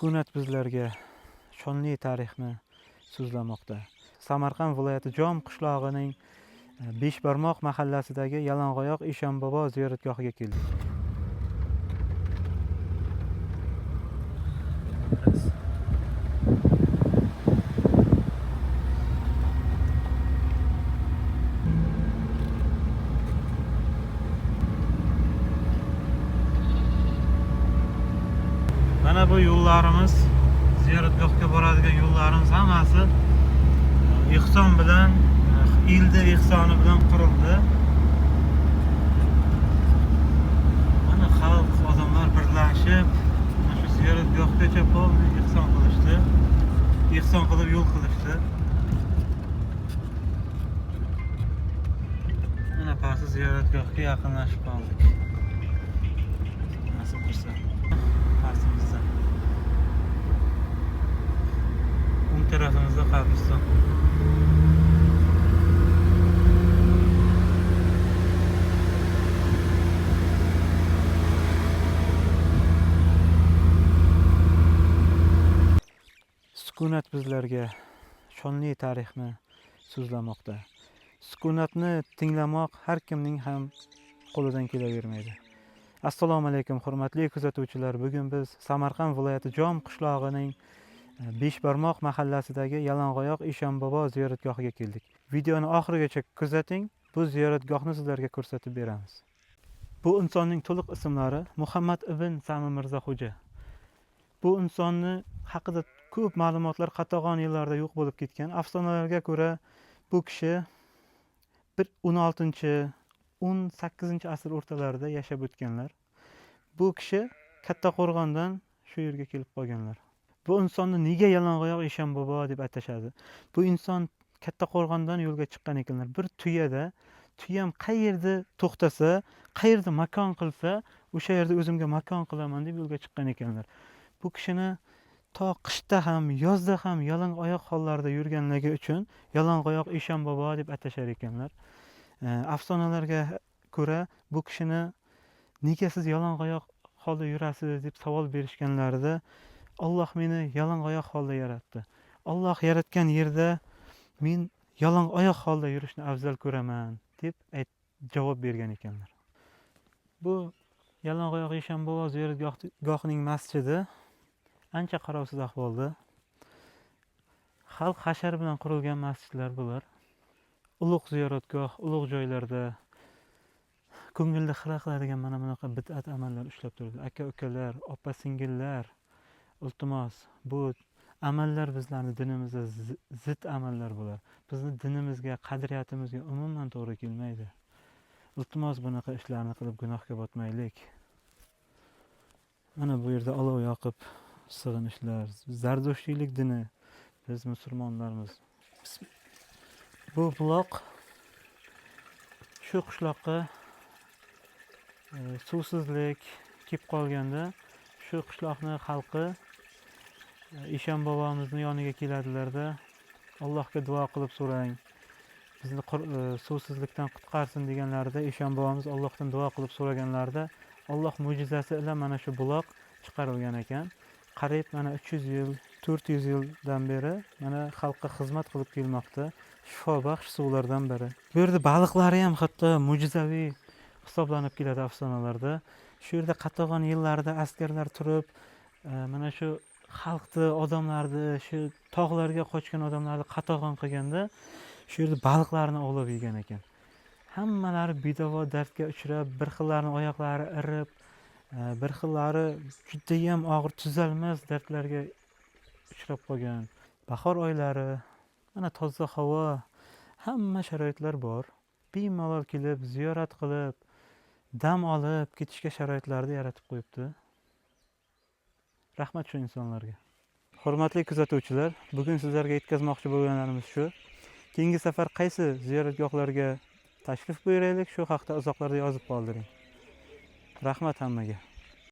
Sukunat bizlarga shonli tarixni so'zlamoqda. Samarqand viloyati Jom qishlog'ining Beshbarmoq mahallasidagi Yalang'oyoq Eshonbobo ziyoratgohiga keldik. Mana bu yo'llarimiz, ziyoratgohga boradigan yo'llarimiz hammasi ehson bilan, elda ehsoni bilan qurildi. Mana xalq, odamlar birlashib, mana shu ziyoratgohgacha полный ehson qilishdi. Ehson qilib yo'l qilishdi. Mana pasti ziyoratgohga yaqinlashib qoldik. Nasib qilsa. Pastimizda. O'ng tarafimizda qabriston. Sukunat bizlarga shonli tarixni so'zlamoqda. Sukunatni tinglamoq har kimning ham qo'lidan kelavermaydi. Assalomu alaykum hurmatli kuzatuvchilar. Bugun biz Samarqand viloyati Jom qishlog'ining Beshbarmoq mahallasidagi Yalang'oyoq Eshonbobo ziyoratgohiga keldik. Videoni oxirigacha kuzating. Bu ziyoratgohni sizlarga ko'rsatib beramiz. Bu insonning to'liq ismlari Muhammad ibn Sami Mirzaxo'ja. Bu insonni haqida ko'p ma'lumotlar qatag'on yillarda yo'q bo'lib ketgan. Afsonalarga ko'ra bu kishi bir 16, 18 asr o'rtalarida yashab o'tganlar. Bu kishi Kattaqo'rg'ondan shu yerga kelib qolganlar. Bu insonni nega Yalang'oyoq Eshonbobo deb atashadi? Bu inson Kattaqo'rg'ondan yo'lga chiqqan ekanlar. Bir tuyada, tuyam qayerda to'xtasa, qayerda makon qilsa, o'sha yerda o'zimga makon qilaman deb yo'lga chiqqan ekanlar. Bu kishini to qishda ham, yozda ham yalang oyoq hollarida yurganligi uchun Yalang'oyoq Eshonbobo deb atashar ekanlar. Afsonalarga ko'ra bu kishini nega siz yalang'oyoq holda yurasiz deb savol berishganlarida Alloh meni yalang'oyoq holda yaratdi. Alloh yaratgan yerda men yalang oyoq holda yurishni afzal ko'raman deb javob bergan ekanlar. Bu Yalang'oyoq Eshonbobo ziyoratgohining masjidi ancha qarovsiz ahvolda. Xalq hashar bilan qurilgan masjidlar bular. Ulug' ziyoratgoh, ulug' joylarda ko'ngilni xira qiladigan mana bunaqa bid'at amallar ushlab turdi. Aka-ukalar, opa-singillar, iltimos, bu amallar bizlarni dinimizga zid amallar bular. Bizni dinimizga, qadriyatimizga umuman to'g'ri kelmaydi. Iltimos, bunaqa ishlarni qilib gunohga botmaylik. Mana bu yerda olov yoqib sig'inishlar, zardo'shtiylik dini, biz musulmonlarmiz. Bu buloq shu qishloqqa suvsizlik kelib qolganda shu qishloqni xalqi Eshon bobomizni yoniga keladilarda, Allohga duo qilib so'rang, bizni suvsizlikdan qutqarsin deganlarida Eshon bobomiz Allohdan duo qilib so'raganlarida Alloh mo'jizasi bilan mana shu buloq chiqarilgan ekan. Qariyb mana 300 yil, 400 yildan beri mana xalqqa xizmat qilib kelmoqda. Shifobaxsh suvlardan biri. Bu yerda baliqlari ham hatto mo'jizaviy hisoblanib keladi afsonalarda. Shu yerda qatag'on yillarida askarlar turib, mana shu xalqni, odamlarni, shu tog'larga qochgan odamlarni qatag'on qilganda shu yerda baliqlarni ovlab yegan ekan. Hammalari bedavo dardga uchrab, bir xillarini oyoqlari irib, bir xillari judayam og'ir tuzalmas dardlarga uchrab qolgan. Bahor oylari, mana toza havo, hamma sharoitlar bor. Bemalol kelib, ziyorat qilib, dam olib ketishga sharoitlarni yaratib qo'yibdi. Rahmat shu insonlarga. Hurmatli kuzatuvchilar, bugun sizlarga yetkazmoqchi bo'lganlarimiz shu. Keyingi safar qaysi ziyoratgohlarga tashrif buyuraylik, shu haqda izohlarda yozib qoldiring. Rahmat hammaga.